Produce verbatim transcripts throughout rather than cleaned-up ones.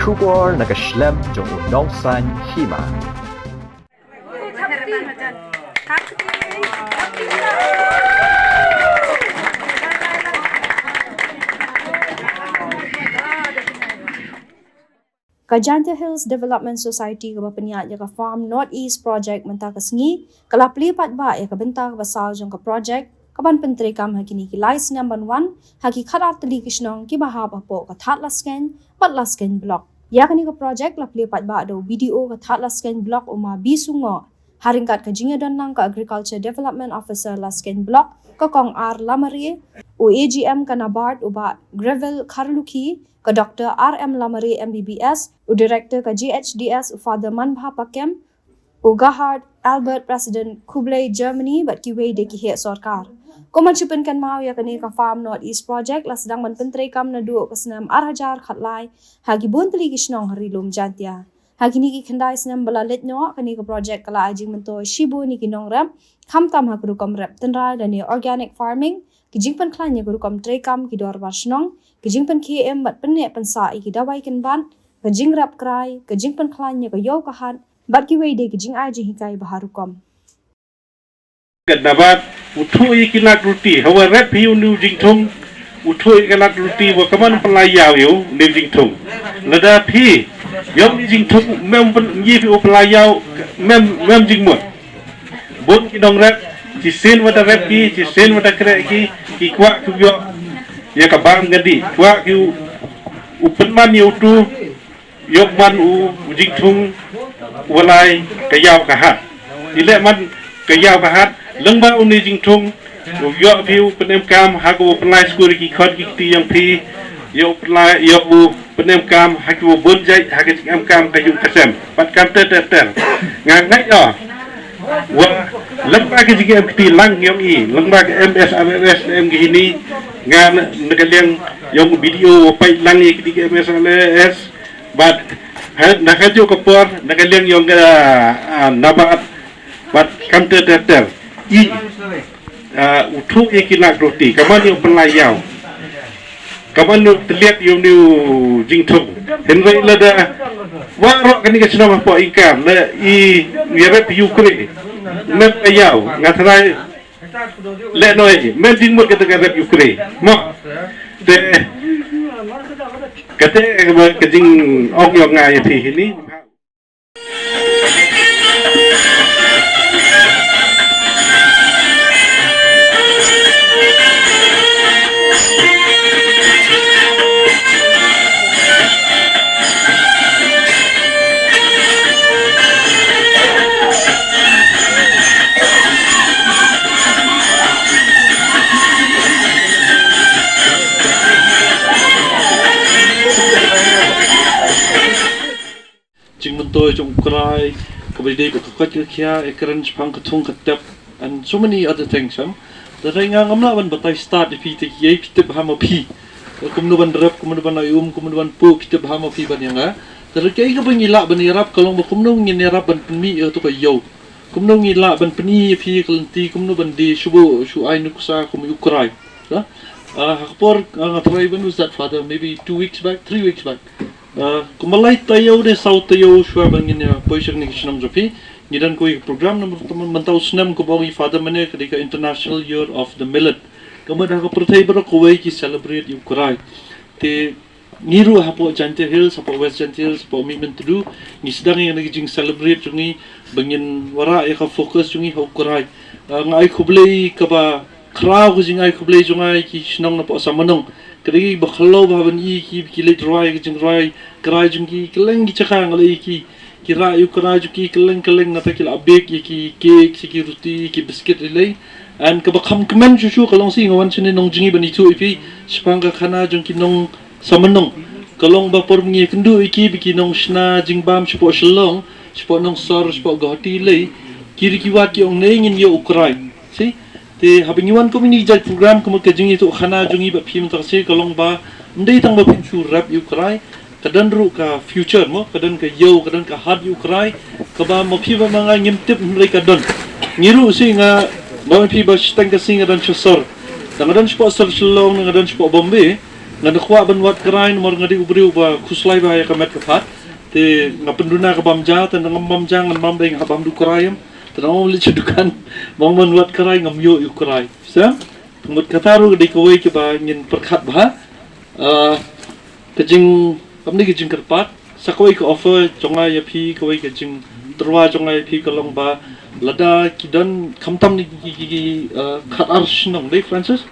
Khubor na ka shlem jong u nongsan hima. Ka Jaintia Hills Development Society kaba pynïaid ïa ka Farm North East Project mynta ka sngi ka la plie paidbah ïa ka bynta kaba saw jong ka project kaban pyntreikam ha kine ki lai snem ban wan ha ki khatar tylli ki shnong kiba hap hapoh ka Thadlaskein bad Laskein Block. Ïa kane ka project la plie paidbah da u B D O ka Thadlaskein Block u Ma Bisungo, ha ryngkat ka jingïadon lang ka Agriculture Development Officer Laskein Block ka Kong R Lamare, u A G M ka NABARD u Bah Greville Kharlukhi, ka Doctor R M Lamare M B B S, u Director ka G H D S u Father Manbha Pakem, u Gahard Albert President Khublei Germany bad kiwei de ki heh sorkar. Kum ban shu pynkynmaw, ïa kane ka Farm North East Project la sdang ban pyntreikam naduh ka snem ar hajar khatlai ha ki bun tylli ki shnong ha Ri Lum Jaintia. Ha kine ki khyndai snem ba la leit noh, kane ka project ka la ai jingmyntoi shibun ïa ki nongrep, khamtam ha ka rukom rep tynrai lane organic farming, ki jingpynkhlaiñ ïa ka rukom treikam ki dorbar shnong, ki jingpynkhie im bad pynneh pynsah ïa ki dawai kynbat, ka jingrep krai, ka jingpynkhlaiñ ïa ka ïew ka hat bad kiwei de ki jingai jinghikai ba ha rukom. Ka NABARD u thuh ïa ki lad ruti, hawa rep hi u new jingthung, u thuh ïa ki lad ruti wa kaman pynlai ïaw ïa u new jingthung. Lada phi ïoh new jingthung, mem pyn-, ngi phi u pynlai ïaw, mem, mem jingmut. Bun ki nongrep, shisien wa da rep ki, shisien wa da kreh ki, ki kwah ki ïoh ïa ka bam ka dih, kwah ki u, u pynman ïa utu, ïoh man u, u jingthung, u lai ka ïaw ka hat. I leh man ka ïaw ka hat, lyngba une jingthung, u ïoh phi u pynemkam, ha ka u pynlai skul ki khon ki kti ïong phi, ïoh u pynlai, ïoh u pynemkam, ha ki u bun jait, ha ka jingemkam ka ïung ka sem. Pat kam ter ter ter. Nga ngeit ïoh. Wa, lyngba ka jingem kti lang ïong i, lyngba ka M S R L S em ki hini, nga na, na ka liang ïong u B D O, wa pait lang i kti ka M S R L S, Bad, ha, na kajuh ka por, na ka liang ïong ka, ah, NABARD, bad kam ter ter ter. I, ah, u thuh ïa ki lad ruti, kaman ïa u pynlai ïaw. Kaman ïa u tylliat ïa une u jingthung. Hynrei lada, waroh kane ka shnong hapoh Ingkar, la i, ïarep ïa u kre. Mem ka ïaw, nga tharai, Leh noh ïa ki, mem jingmut kata ka rep ïa u kre. Mo. Te, kata ka jingong ïong nga ïa phi hini. Jingmyntoi jong u Krai, kaba dei ba ka koit ka khiah, ïakren shaphang ka thung ka tep, and so many other things, em. Te hynrei nga ngam lah ban batai stad ïa phi te kiei phi tip ha ma phi. Kumno ban rep, kumno ban ai um, kumno ban puh, phi tip ha ma phi ban ïa nga. Te hynrei kaei kaba ngi lah ban ïarap ka long ba kumno ngin ïarap ban pynmih ïa kato ka ïew. Kumno ngi lah ban pyni ïa phi ka lynti, kumno ban die shuh shuh ai nuksa kum u Krai. Ha? Ah, ha ka por, ah, nga tharai, when was that, Father? Maybe two weeks back, three weeks back. Ah, kumba lai taïew ne saw taïew shuwa ba ngin ïa poi sha kane ka shnong jong phi. Ngi don kawei ka program namar mynta u snem kaba ong i Father mynne ka dei ka International Year of the Millet. Ka mut ha ka pyrthei baroh kawei ki celebrate ïa u Krai. Te ngi ruh hapoh Jaintia Hills, hapoh West Jaintia Hills, hapoh Mihmyntdu, ngi sdang ïa kane ka jing celebrate jong ngi ba ngin wanrah ïa ka focus jong ngi ha u Krai. Ah, nga ai khublei kaba khraw, ka jingai khublei jong nga ïa ki shnong napoh Samanong. Ka dei ba khlaw ba haba ngi ïohi ki, ki leit rwai ka jingrwai Krai jong ki kylleng ki jaka, nga la ïohi ki, ki rah ïa u Krai jong ki kylleng kylleng, nangta ki la bake ïa ki cake, ïa ki ruti, ïa ki biscuit, lei lei. And kaba kham kmen shuh shuh ka long shi, nga wan shane nongjngi ban ithuh ïa phi shaphang ka khana jong ki nong Samanong. Ka long ba por ba ngi ïakynduh ïa ki ba ki nongshna jingbam shapoh Shillong, shapoh Nongsor, shapoh Guwahati, lei, ki ri ki wad ki ong ne ngin ïoh u Krai. Shi? Te haba ngi wan kum ine i jait program, ka mut ka jingïathuh khana jong ngi bad phi mynta ka sngi ka long ba ym dei tang ba phin shu rep ïa u Krai, ka don ruh ka future mo, ka don ka ïew, ka don ka hat ïa u Krai, kaba ma phi bad ma nga ngim tip hynrei ka don. Ngi ruh shi, nga, ba ma phi ba shiteng ka sngi nga don sha sor. Tang nga don shapoh sor Shillong, nga don shapoh Bombay. Nga da kwah ban wad krai namar nga dei u briew ba khuslai ba ïa ka met ka phad. Te nga pynduna ka bam ja, te ngam bam ja, ngam bam dei nga bam du krai em. Te ngam leit sha dukan, bam ban wad krai ngam ïoh ïa u krai. Sa, mut kata ruh dei kawei kaba ngin pyrkhat bha. Ah, ka jing, kam dei ka jingkyrpad. Sa kawei ka offer jong nga ïa phi, kawei ka jingtyrwa jong nga ïa phi ka long ba lada ki don khamtam ne ki, ki, ki, ah, khatar shnong, dei Francis?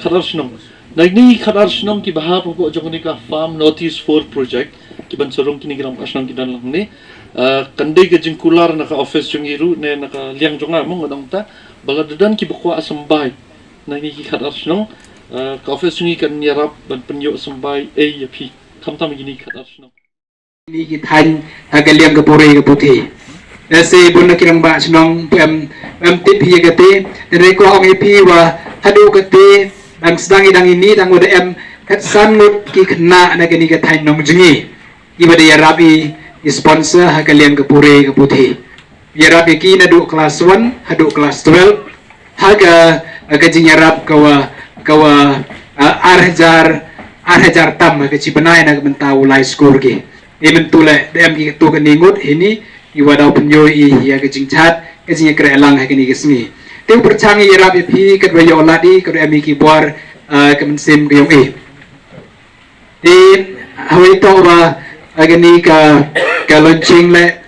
Khatar shnong. Na kine khatar shnong kiba hap hapoh jong kane ka Farm Northeast four project, ki ban sarong kine ki rangbah shnong ki don lang ne. Ah, kan dei ka jingkular na ka office jong i ruh ne na ka liang jong nga mo nga dang ta. Ba lada don kiba kwah symbai na kine ki khatar shnong, ah, ka office jong i kan ïarap ban pynïoh symbai ei ïa phi. Khamtam kine ki khatar shnong. Kine ki thaiñ ha ka liang ka pure ka puthi. Lehse bun na ki rangbah shnong phi em, phi em tip hi ïa kata. Hynrei ko ong ïa phi wa haduh kata dang sdang i dang ini dang wa da em khatsan ngut ki khynnah na kane ka thaiñ Nongjngi. Kiba da ïarap i, i sponsor ha ka liang ka pure ka puthi. Ïarap ïa ki naduh class one haduh class twelve. Ha ka, ha ka jingïarap ka wa, ka wa, ah, ar hajar, ar hajar tam ha ka chi bnai na ka bynta u lai skur ki. Te mynta leh da em ki katto katne ngut hini, i wa daw pynïoh i ïa ka jingchat, ka jingïakhreh lang ha kane ka sngi. Te u pyrchang i ïarap ïa phi katba ïoh lad i, katba em i ki bor, ah, ka mynsiem ka ïong i. Te hawei to ba, ah, kane ka, ka launching leh,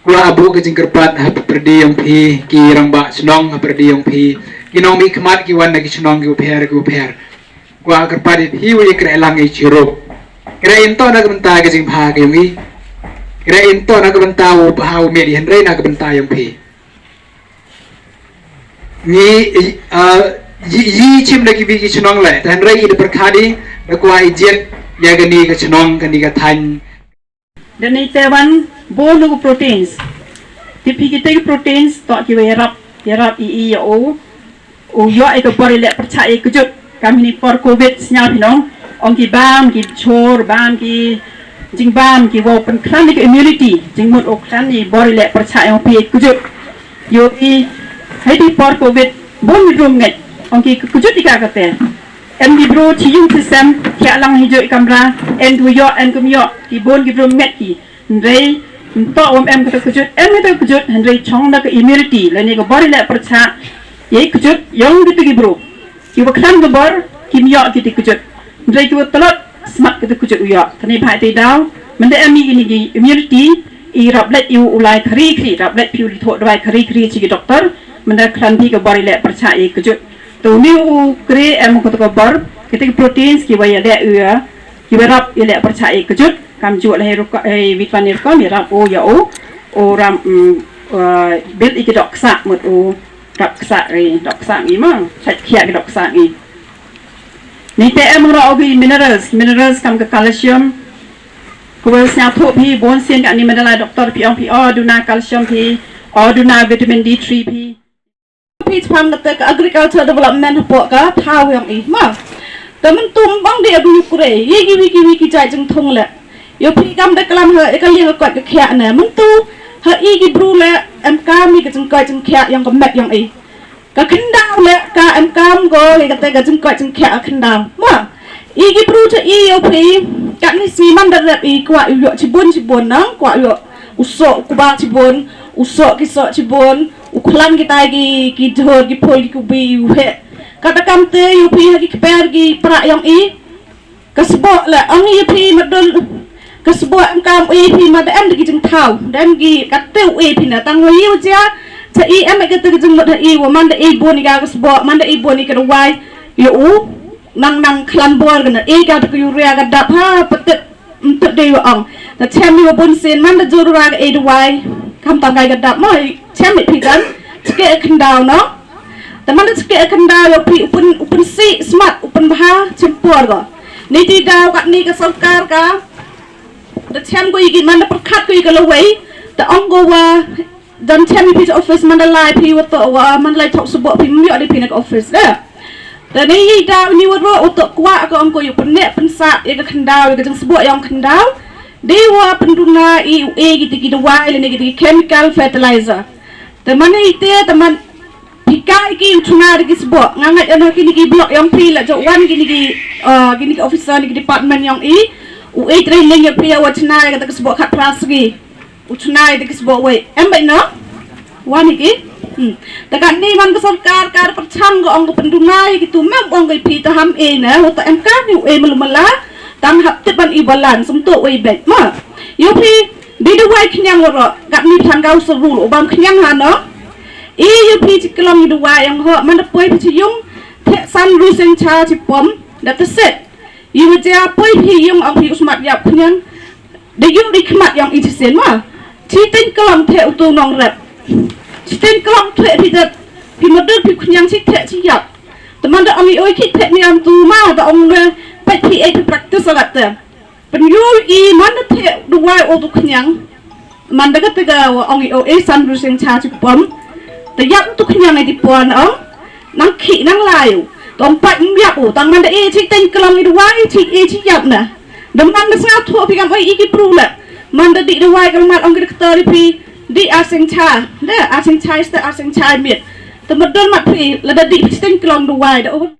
kwah buh ka jingkyrpad ha pyrdi ïong phi ki rangbah shnong ha pyrdi ïong phi ki nongmihkhmat ki wan na ki shnong ki u pher ki u pher. Kwah kyrpad ïa phi u ïakhreh lang i chirup. Khreh in to na ka bynta ka jingbha ka ïong i. Khreh in to na ka bynta u bha u miet i hynrei na ka bynta ïong phi. Ngi, ah, yi, yi chim da ki wi ki chnong leh, te hynrei i da pyrkhat i, da kwah i jied ïa kane ka chnong, kane ka thaiñ. Da ni te wan bun u proteins. Te phi kite ki proteins to ki wa ïarap, ïarap i, i ïa u. U ïoh i ka bor i leh pyrchah i kjut. Kam hini por covid sñiaw phi nong. Ong ki bam ki chor, bam ki jingbam ki wow pynkhlaiñ ki immunity. Jingmut u khlaiñ i bor i leh pyrchah i ong phi i kjut. Ïoh i, hei di por covid bun i drum ngeit. Ong ki kjut i ka kate. Em ki bru chi yung chi sem, thiah lang hi jooh i kamra, en ki ïoh, en kum ïoh, ki bun ki bru met ki. Hynrei, ym toh wam em kata kjut, em kata kjut, hynrei chong da ka immunity, lane ka bor i leh pyrchah, ïa i kjut, ïong kata ki bru. Ki wa khlaiñ ka bor, kim ïoh kata kjut. Hynrei ki wa tlot, smat kata kjut u ïoh. Kane bha te daw, mynda em i kini ki immunity, i rap leit i u lai khari khari, rap leit phi u li thoh dawai khari khari chi ki doktor, mynda khlaiñ phi ka bor i leh pyrchah ïa i kjut. To ni u kre em ko to ko bor, kete ki proteins ki wa ïaleh u ïa, ki wa rap ïaleh pyrchah ïa i kjut, kam ju leh rukom, eh, vitamin rukom ïa rap u ïa u, u ram, mm, eh, build i ki dok ksa mut u rap ksa i dok ksa i ma, chait khia ki dok ksa i. Ni te em ro u ki minerals, minerals kam ka calcium, ko wa sñiaw thoh phi bun sien ka ni mandala doktor phi ong phi o duna calcium phi, o duna vitamin D three phi. Phi chpang kata ka agriculture development hapoh ka thaw ïong i ma. Te mynta ym bang dei abu yu kre, ïa ki wi ki wi ki jait jingthung leh. Ïoh phi kam da klam ha, ïa ka liang ka koit ka khiah ne. Mynta ha i ki bru leh, em kam i ka jingkoit jingkhiah ïong ka met ïong i. Ka khyndaw leh, ka em kam ko, ïa kata ka jingkoit jingkhiah ka khyndaw. Ma, i ki bru cha i ïoh phi, katni sngi man da rep i kwah ïoh chibun chibun nang, kwah ïoh u soh u kba chibun, u soh ki soh chibun, u khlan kitai ki, ki jhur, ki phul, ki kubi, u heh. Kata kam te, ïoh phi ha ki kper, ki pra ïong i. Ka sboh la, ong i phi ma dul. Ka sboh em kam i phi ma da em da ki jingthaw. Da em ki kate u i phi na tang wa i u jia. Cha i em ka te ki jingmut ha i wa man da i bun i ka, ka sboh, man da i bun i ka dawai. Ïa u, nang nang khlan bor ka na i ka te ka urea ka dap ha, patit. Ym tut dei wa ong. Ta chem i wa bun sien man da jur wa ka ei dawai. Kam tang kai ka dap mo, chem i phi kan. Chke khyndaw no. Ta man da chke khyndaw wa phi u pyn, u pynsi smat, u pynbha chem por ko. Ni ti daw katni ka sorkar ka. Da chem ko i ki man da pyrkhat ko i ka lawei. Ta ong ko wa Don chem i phi cha office Mandalay phi wa toh wa Mandalay thok sboh phi ym ïoh dei phi na ka office de. Te ni i daw ni wa roh u toh kwah ka ong ko ïa u pynneh pynsah ïa ka khyndaw ïa ka jingsboh ïa ong khyndaw. Dei wa pynduna i u e ki ti ki dawai lane ki ti ki chemical fertilizer. Te man i te te man Phi kai ki u chna da ki sboh. Nga ngeit ïa kine ki block ïong phi la jong wan kine ki, uh, kine ki officer ne ki department ïong i. U ei training ïa phi ïa u chna ïa kata ka sboh khatphra sngi. U chna ïa ki sboh wei. Em beit no? Wan ïa ki. Hmm. Ta kane man ka sorkar ka pyrchang ka ong ka pynduna ïa kitu, mem ong ka phi ta ham ei na. Hota em ka ni u ei malu mala. Tang hap tip ban i balan. Sum to wei beit ma. Ïoh phi. Dei dawai khñiang waroh, kat ni than kau seru, u bam khñiang hano. I ïoh phi chi klong i dawai ïong ho, man da poi phi chi yung, theh san ru seng cha chi pom, da te set. Ïoh ja poi phi yung ong phi u smat ïap khñiang. Da ïoh di khmat ïong i chi sen ma. Chi teng klong theh u tu nong rep. Chi teng klong theh phi dat, phi ma dut phi khñiang chi theh chi ïap. Te man da ong i oi ki theh ni am tu ma, da ong ne, pet phi ei phi practice alat te. Pynïoh i man da theh dawai o tu khñiang. Man da ka te ka wa ong i o e san ru seng cha chi pom. Te ïap tu khñiang i ti pon ong. Nang khi nang lai u. Tong pat ym ïap u. Tang man da e chi teng klong i dawai chi e chi ïap na. Da man da sngaw thuh phi kam oi i ki pru la. Man da di dawai ka mat ong ki doktor i phi. Di ar seng cha. Da ar seng cha i sta ar seng cha i miet. Te ma don mat phi la da di phi chi teng klong dawai da o.